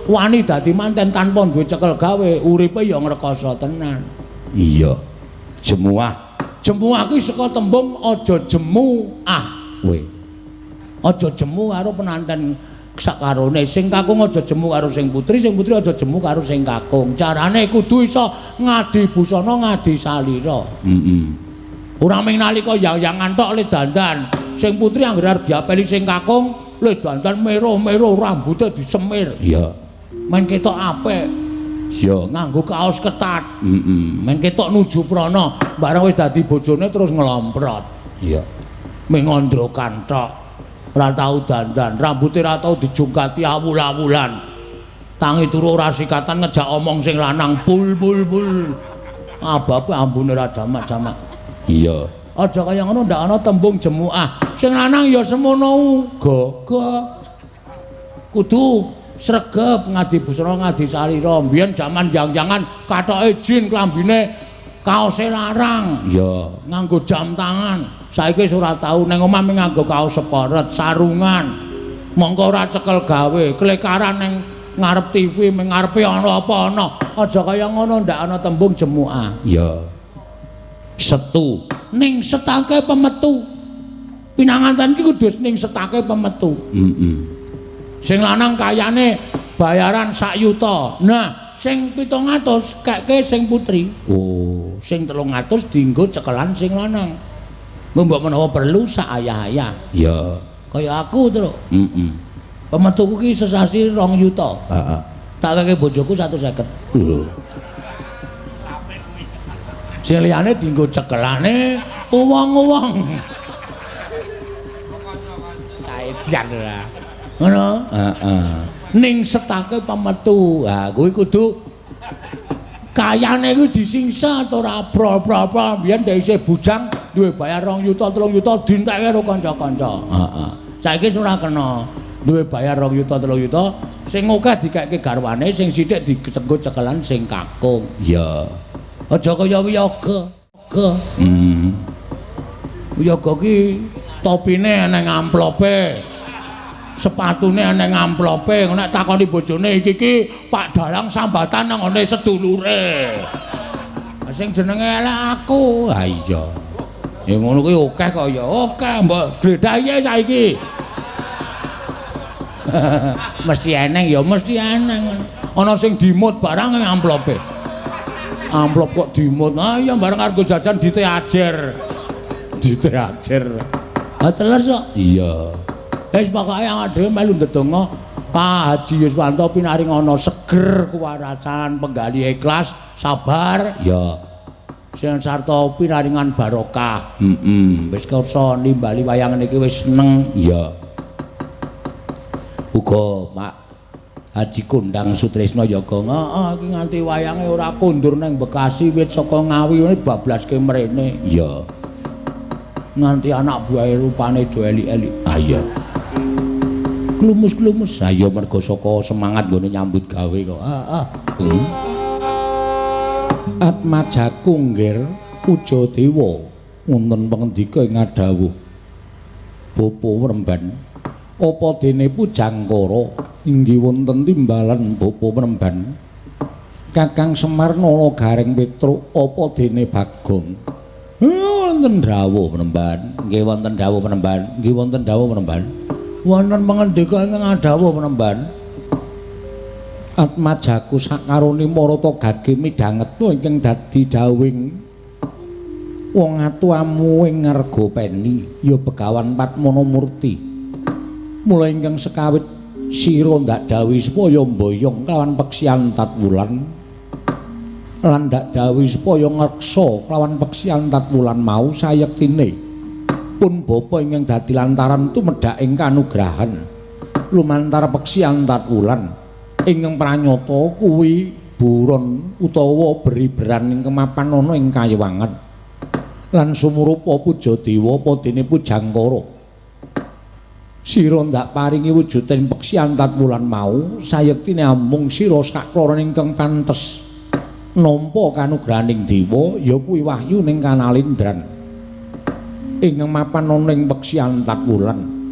wani dadi manten tanpa duwe cekel gawe, uripe ya ngrekoso tenan. Iya. Jemuah. Jemuah kuwi saka tembung aja jemu ah kowe. Aja jemu karo penanten sakarone, sing kakung aja jemu karo sing putri, sing putri aja jemu karo sing kakung. Carane kudu iso ngadi busana, ngadi salira. Heeh. Ora mung nalika yang-yangan tok le dandan. Sing putri anggere arep diapeli sing kakung, le dandan meruh-meruh rambute disemir. Iya. Men ketok apik. Iya, nganggo kaos ketat. Heeh. Men ketok nuju prana, bareng wis dadi bojone terus nglomprot. Iya. Mung ngondrokan tok. Ora tau dandan, rambute ora tau dijungkati awul-awulan. Tangi turu ora sikatan ngejak omong sing lanang pul pul pul. Ababe ambune ora jamak-jamak. Iya. Aja kaya ngono ndak ana tembung jemuah. Sing lanang ya semono uga. Kudu sregep ngadi busana ngadi salira. Mbiyen jaman jang-jangan kathoke jin klambine kaose larang. Iya, nganggo jam tangan. Saiki wis ora tau ning omah mung nganggo kaos seporet, sarungan. Mongko ora cekel gawe, klekaran ning ngarep TV, ning ngarepe ana apa ana. Aja kaya ngono ndak ana tembung jemuah. Iya. Setu. Ning setake pemetu. Pinanganten iki kudu ning setake pemetu. Heeh. Sing lanang kayane bayaran sak yuta. Nah, sing 700 keke sing putri. Oh, sing 300 dienggo cekelan sing lanang. Mbok menawa perlu sak ayah-ayah. Iya. Kaya aku, Truk. Heeh. Pemetuku ki sesasi 2 yuta. Heeh. Tak keke bojoku 150. Lho. Sing liyane dienggo cekelane wong-wong. Saedian ora. Ngono? Heeh. Ning setake pemetu. Ha kuwi kudu kayane kuwi disingsa ta ora brol-brol. Biyen dhek isih bujang duwe bayar 2 yuta 3 yuta dintekke karo kanca-kanca. Heeh. Saiki wis ora kena. Duwe bayar 2 yuta 3 yuta sing akeh dikeke garwane, sing sithik dicenggo cekelan sing kakung. Iya. Aja kaya wiyaga. Wiyaga ki topine eneng amplope. Sepatune eneng amplope. Nek takoni bojone iki ki Pak Dalang sambatan nang ngene sedulure. Sing jenenge elek aku. Ha iya. Ya ngono kuwi akeh kok ya. Akeh mbok gledah piye saiki. Mesti eneng ya, mesti eneng. Ana sing dimut barang ning amplope. Amplop kok dimut. Ah iya bareng arep jajan diteajer. Diteajer. Ha teles kok. Iya. Wis pokoke awak dhewe melu ndedonga Pak Haji Yuswanto pinaring ana seger kuwarasan penggali ikhlas sabar. Ya. Sing sarta pinaringan barokah. Heeh. Wis kersa nimbali wayang niki wis seneng. Iya. Uga Pak Haji Kondang Sutrisno Yoga. Heeh, iki nganti wayange ora kondur nang Bekasi wit saka Ngawi ngene bablaske mrene. Iya. Nganti anak buahe rupane do elik-elik. Ah iya. Klumus-klumus. Ah iya mergo saka semangat nggone nyambut gawe kok. Heeh. Atmajaku nggir Puja Dewa wonten pangendika ing ngadhawuh Bapa Wremban. Apa dene Pujangkara inggih wonten timbalan Bapa Wremban. Kakang Semar Nala Gareng Petruk apa dene Bagong. Wonten dawuh Wremban. Nggih wonten dawuh Wremban. Nggih wonten dawuh Wremban. Wonten pangendika ingkang ngadhawuh Wremban. Atmajaku sakarone marata gage midhangetna ingkang dadi dawuhing wong atuamu ing Ngargapeni ya Begawan Padmana Murti. Mula ingkang sekawit sira ndak dawuhi supaya mboyong kelawan peksian Tatwulan lan ndak dawuhi supaya ngreksa kelawan peksian Tatwulan mau sayektine pun bapa ingkang dadi lantaran tumedhak ing kanugrahan lumantar peksian Tatwulan ingkang pranyata kuwi buron utawa beriberan ingkang mapan ana ing kayewangan lan sumurupa puja dewa apa dene Pujangkara. Sira ndak paringi wujuding peksian Tatwulan mau sayektine amung sira sakloron ingkang pantes nampa kanugrahaning dewa ya kuwi wahyu ning kanalindran ingkang mapan ana ing peksian Tatwulan.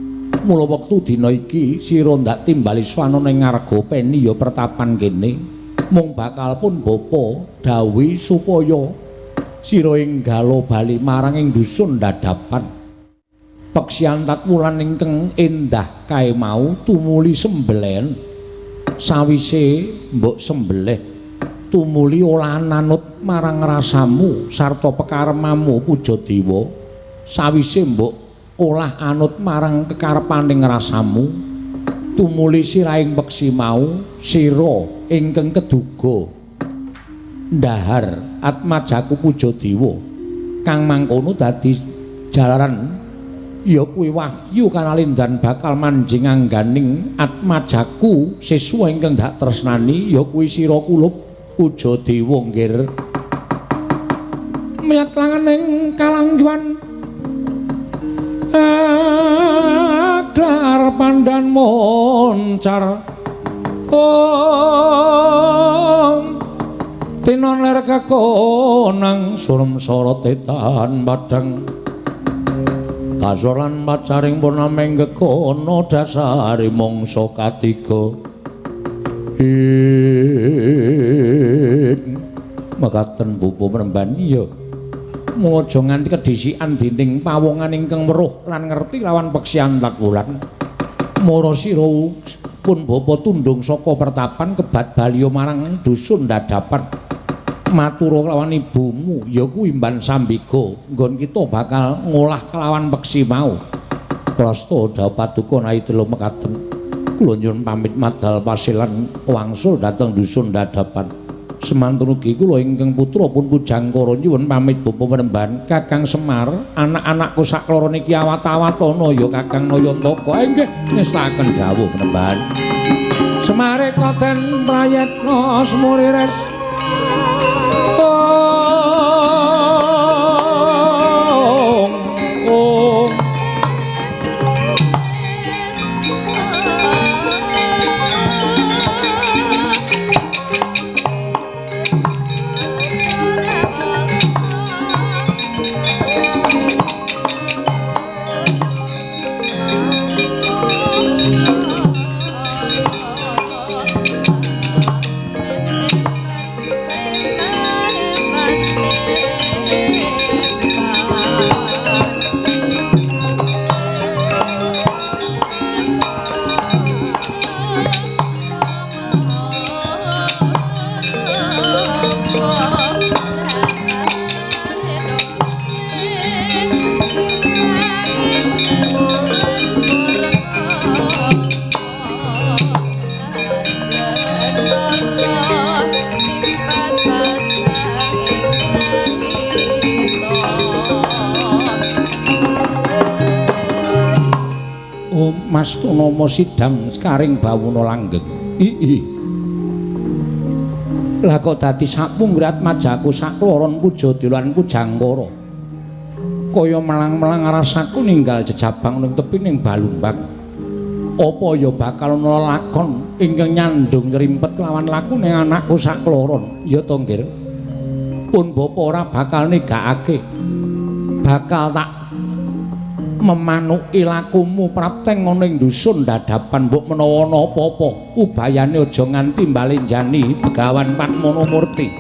Mula wektu dina iki sira ndak timbali swana ning Ngargapeni ya pertapan kene mung bakal pun bapa dawuhi supaya sira enggalo bali marang ing dusun Dadapan. Peksian Tatwulan ingkang endah kae mau tumuli sembelen. Sawise mbok sembelih tumuli olahan anut marang rasamu sarta pekaremamu Puja Dewa. Sawise mbok olah anut marang kekarepaning rasamu tumuli sirahing peksi mau sira ingkang keduga ndahar atmajaku Puja Dewa kang mangkono dadi jalaran ya kuwi wahyu kanalindan bakal manjing angganing atmajaku siswa ingkang dak tresnani ya kuwi sira kulup Puja Dewa nggir. Miyat langaning kalangguan aglar pandan moncar om tinon ler kekonang surem sorot etan padang kasoran pacaring purnameng gekono dasari mangsa katiga ing mekaten Bapa Wremban. Iya mula aja nganti kedhisikan dening pawongan ingkang weruh lan ngerti lawan peksian Tatwulan. Mara sira pun bapa tundung saka pertapan kebat baliya marang dusun Dadapan. Matura kelawan ibumu ya kuwi Mban Sambiga nggon kita bakal ngolah kelawan peksi mau. Prasta dhawuh paduka nahi telu mekaten. Kula nyuwun pamit madal pasilan wangsul dhateng dusun Dadapan. Semantun ugi kula ingkang putra pun Pujangkara nyuwun pamit Bapa Wremban. Kakang Semar, anak-anakku sakloron iki awat-awatana ya Kakang Nayantaka. Nggih, ngestakaken dawuh Wremban. Semare koten prayetna semurires. Om. Mas Tunama sidang sekaring bawuna langgeng. Ii. Lah kok dadi sapungrat majaku sakloron Pujadila lan Pujangkara. Kaya melang-melang rasaku ninggal jejabang ning tepining Balumbang. Apa ya bakal ana lakon ingkang nyandung nyrimpet kelawan lakune anakku sakloron? Ya to, Nggir. Pun bapa ora bakal nigakake. Bakal tak memanuki lakumu prapteng ana ing dusun dadapan mbok menawa ana apa-apa ubayane aja nganti mbalenjani Begawan Padmana Murti.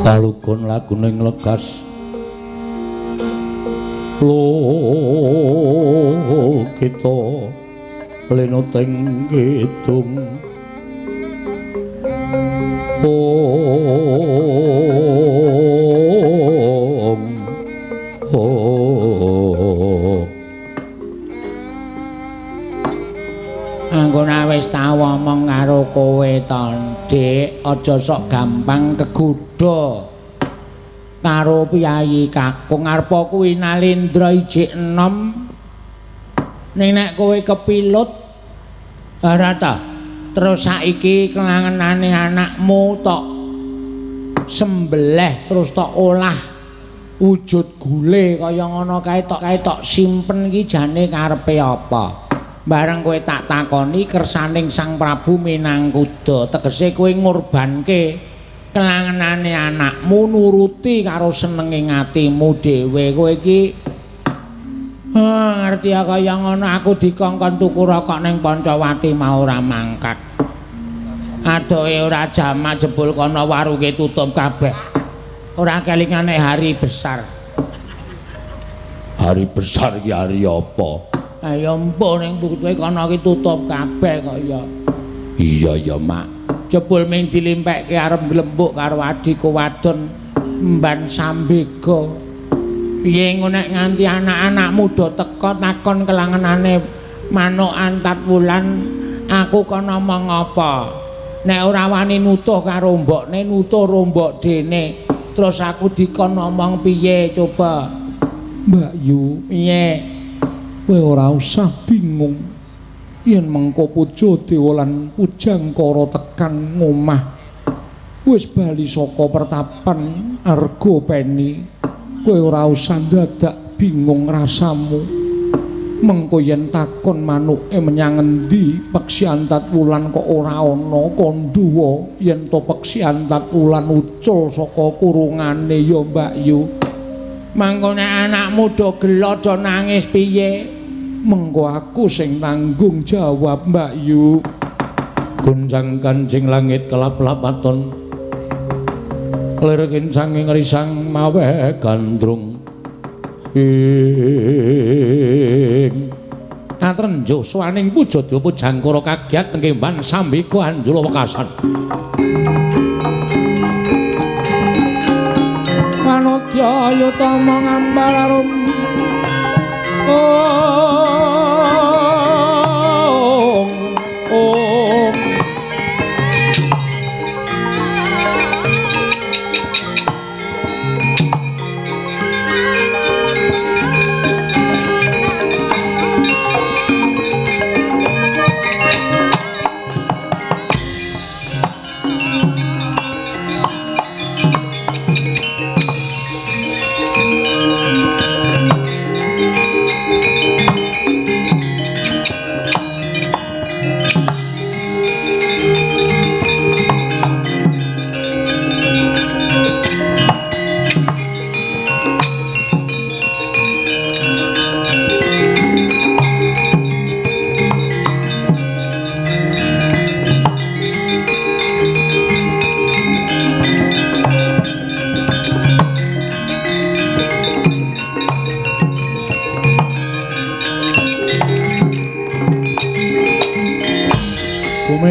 Talugon lagune nglegas lo kita lenoteng kidung om om. Anggone wis tau omong karo kowe to, Dik, aja sok gampang kegodha karo piyayi kakung. Arepa kuwi Nalendra ijik enom, ning nek kowe kepilut ora ta, terus saiki kelangenane anakmu tok sembelih terus tok olah Wujud gule kaya ngono kae tok simpen iki jane karepe apa? Bareng kowe tak takoni kersaning Sang Prabu Minangkuda, tegese kowe ngorbanke kelangenane anakmu nuruti karo senenge atimu dhewe. Kowe iki ngerti ya kaya ngono aku dikongkon tuku rokok ning Pancawati mau ora mangkat. Adohe ora jamak jebul kono warunge tutup kabeh. Ora kelingane hari besar. Hari besar iki hari apa? Ayo empuh ning kowe kono iki tutup kabeh kok ya. Iya ya, Mak. Jebul ming dilimpekke arep glembuk karo adhiku wadon Mban Sambega. Piye ngono nek nganti anak-anak muda teka takon kelangenane manuk antat wulan, aku kono omong apa? Nek ora wani nutuh karo mbokne, nutuh rombok dene. Terus aku dikon ngomong piye coba? Mbak Yu, piye? Kowe ora usah bingung. Yen mengko Puja Dewa lan Pujangkara tekan ngomah, wis bali saka pertapan Argopeni. Kowe ora usah dadak bingung rasamu. Mengko yen takon manuke menyang endi Peksi Antat Wulan kok ora ana kandhuwa yen to Peksi Antat Wulan ucul saka kurungane ya Mbak Yu. Mangko nek anakmu do gelo do nangis piye? Mengko aku sing tanggung jawab Mbak Yu. Gonjang kanjing langit kelap-lapaton, lir kincang ing risang mawe gandrung. Ing katrenjo swaning Puja Dewa Pujangkara kagiat tengkemban Sambeka anjula wekasan. Manodya yutama ngambal arum. Ong ong.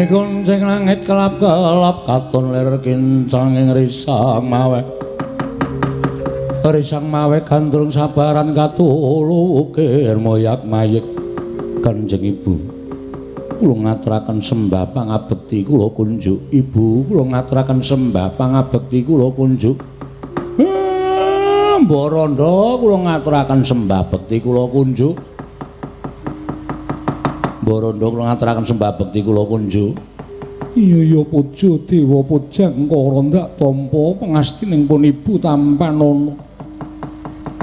Gonceng langit kelap-kelap katon lir kincang ing risang mawe. Risang mawe gandrung sabaran katulu ukir moyak mayik. Kanjeng Ibu, kula ngaturaken sembah pangabekti kula kunjuk. Ibu, kula ngaturaken sembah pangabekti kula kunjuk. Mbok kula ngaturaken sembah bekti kula kunjuk. Mbok kula ngaturaken sembah bekti kula kunjuk. Iya ya Puja Dewa Pujangkara ndak tampa pangastining pun ibu tampanana.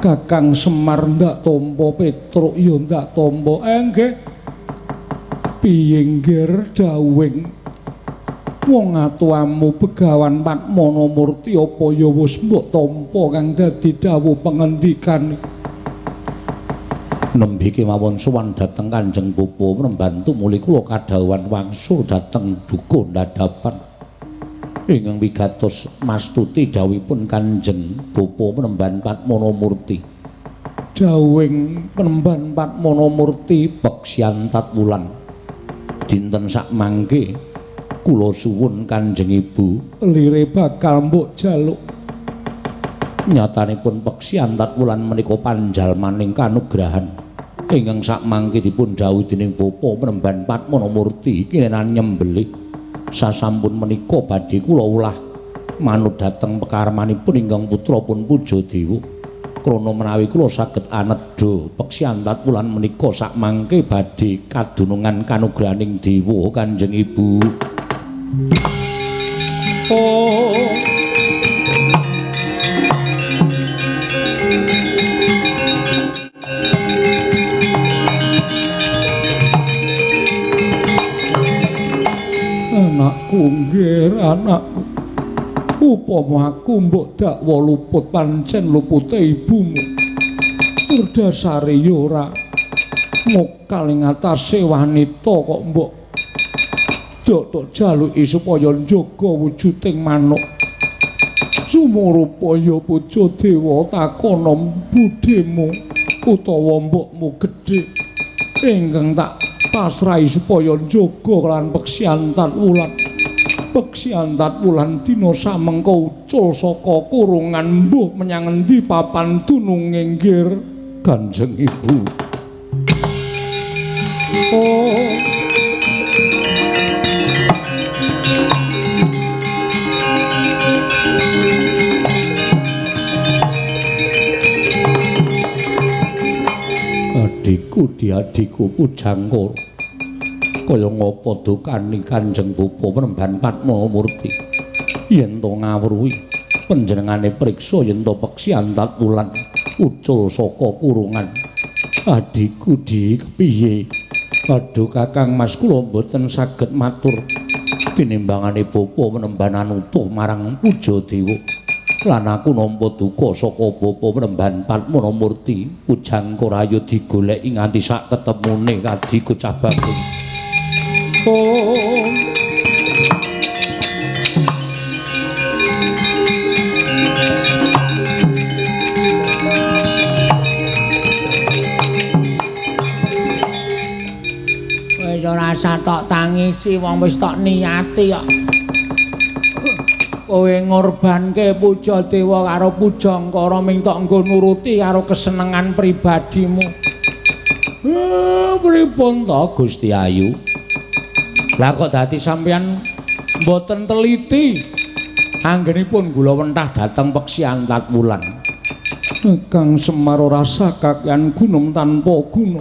Kakang Semar ndak tampa, Petruk ya ndak tampa. Nggih. Piye ngger dawuhing wong atuamu Begawan Padmana Murti apa ya wis mbok tampa kang dadi dawuh pengendikane? Nembe kemawon sowan dhateng Kanjeng Bapa mrembantu muli kula kadhawuhan wangsul dhateng dukuh ndhadhapan ingkang wigatos mastuti dawuhipun Kanjeng Bapa Penemban Padmana Murti. Dawuhing Penemban Padmana Murti Peksiantat Wulan dinten sakmangke kula suwun Kanjeng Ibu lire bakal mbok jaluk. Nyatanipun Peksiantat Wulan menika panjalmaning kanugrahan ingkang sakmangke dipun dhawuhi dening Bapa Penemban Padmana Murti kinenan nyembelih. Sasampun menika badhe kula ulah manut dhateng pekarmanipun ingkang putra pun Puja Dewa. Krana menawi kula saged anedha Peksiantat Wulan menika sakmangke badhe kadunungan kanugrahaning dewa Kanjeng Ibu. Oh. aku nggih anakku. Upama aku mbok dakwa luput pancen lupute ibumu. Tur dasare ya ora mokal ing atase wanita kok mbok dok jaluki supaya njaga wujuding manuk. Sumurupa ya Puja Dewa takana budhemu utawa mbokmu gedhe ingkang tak pasrahi supaya njaga lan peksiantat wulan. Peksiantat wulan dina samengko ucul saka kurungan mbuh menyang endi papan dununge nggir Kanjeng Ibu. Oh. Adikku diadikku Pujangkara kaya ngapa dukani Kanjeng Bapa Penemban Padmanamurti yen to ngawruhi panjenengane priksa yen to peksiantat wulan ucul saka kurungan. Adikku di kepiye? Aduh Kakang Mas kula mboten saged matur tinimbangane Bapa Penemban anutuh marang Puja Dewa lan aku nampa duka saka Bapa Penemban Padmanamurti. Pujangkara ayo digoleki nganti sak ketemune kadiku cah bagus. Oh. Wis ora usah tok tangisi wong wis tok niati kok. Kowe ngorbanke Puja Dewa karo Pujangkara ming tok nggo nuruti karo kesenengan pribadimu. Pripun to Gusti Ayu? Lah kok dadi sampeyan mboten teliti anggenipun gula wentah dhateng peksiantat wulan. Kang Semar ora sakakean gunung tanpa guna.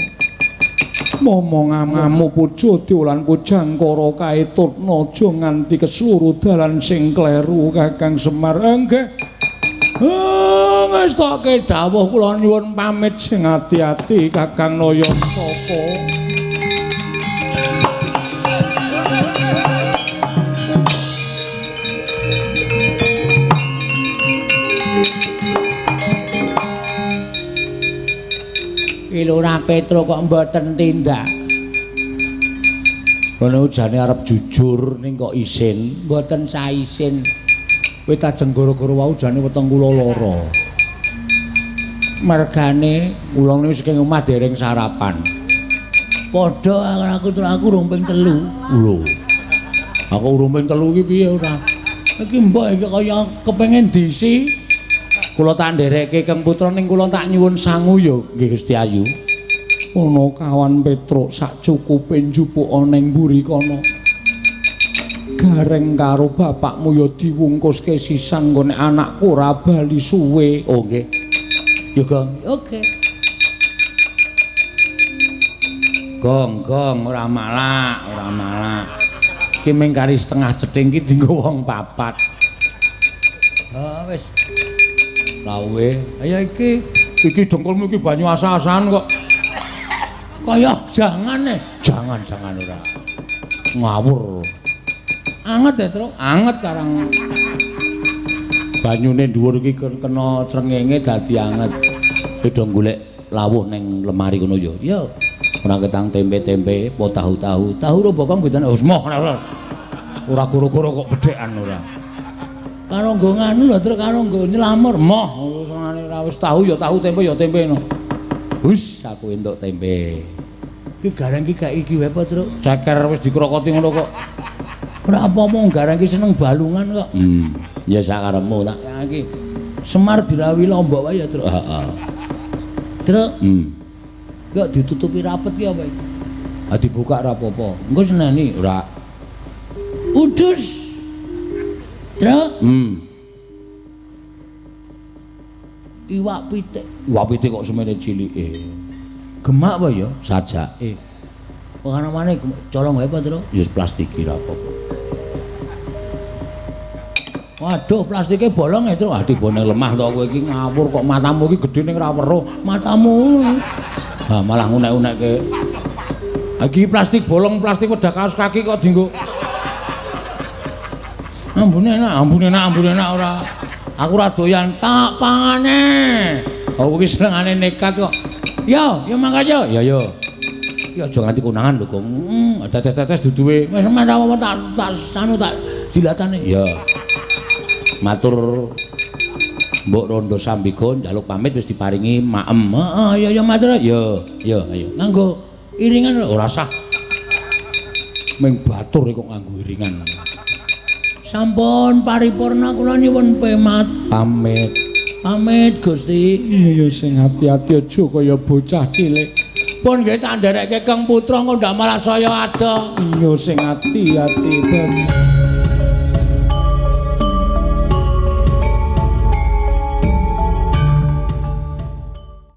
Momong-amu Puja Dewa lan Pujangkara kaetutna aja nganti kesuruh dalan sing kleru Kakang Semar. Nggih. Ngestoke dawuh kula nyuwun pamit sing ati-ati Kakang Nayantaka. Lurah Petro kok mboten tindak. Ngono jane arep jujur ning kok isin, mboten saisin. Kowe tajeng gara-gara wau jane weteng kula lara. Mergane kula niku saking omah dereng sarapan. Padha aku aku urung ping 3. Lho. Aku urung ping 3 iki piye ora? Iki mbok iki kaya kepengin diisi. Kula tak ndereke Kang Putra ning kula tak nyuwun sangu ya nggih Gusti Ayu. Ana kawan Petruk sak cukupe njupuk ana ning mburi kono. Gareng karo bapakmu ya diwungkuske sisan nggone anakku ora bali suwe. Oh nggih. Ya Gong, oke. Gong, gong ora malak, ora malak. Ki mung kari setengah cething ki dienggo wong papat. Ha wis. Lawe, ayo iki iki dengkulmu iki banyu asa-asahan kok. Kaya jangan eh. Jangan-jangan ora. Ngawur. Anget ya, Truk? Anget karang. Banyune dhuwur iki kena srengenge dadi anget. Beda golek lawuh ning lemari kono ya. Yo. Ora ketang tempe-tempe, apa tahu-tahu. Tahu ro bokong benten wis moh ora. Ora goro-goro kok bedhekan ora. Karo nggo nganu lho, Truk, karo nggo nylamur moh urusane ora wis tahu ya tahu tempe ya tempe no. Wis aku entuk tempe. Iki gareng iki gak iki wae apa, Truk? Ceker wis dikrokoti ngono kok. Ora apa-apa gareng iki seneng balungan kok. Ya sakarepmu tak. Ya iki. Semar dirawi lombok wae ya, Truk. Heeh. Truk. Kok ditutupi rapet ki apa iki? Ha dibuka ora apa-apa. Engko seneni ora. Udus. Truk. Iwak pitik. Iwak pitik kok semene cilike. Gemak apa ya? Sajake. Penganamane colong wae apa, Truk? Ya plastik ora apa-apa. Waduh, plastike bolong ya, Truk. Ah tibane lemah to kowe iki ngawur kok matamu iki gedhe ning ora weruh. Matamu. Ha malah ngunek-unekke. Iki plastik bolong, plastik wedah kaos kaki kok dienggo. Ambune enak, ambune enak, ambune enak ora. Aku ora doyan tak pangane. Oh iki senengane nekat kok. Yo, yo mangkat yo. Ya yo. Ya aja nganti konangan lho, Gong. Tetes-tetes duduwe. Wis ora apa tak tak anu tak dilatane. Ya. Matur Mbok Rondo Sambika njaluk pamit wis diparingi maem. Heeh, ya ya matur. Ya, ya ayo. Nganggo iringan ora sah. Ming batur kok nganggo iringan. Sampun paripurna kula nyuwun pemat. Pamit. Pamit Gusti. Iya ya sing ati-ati aja kaya bocah cilik. Pun nggih tak nderekke Kang Putra engko ndak malah saya adoh. Iya sing ati-ati ben.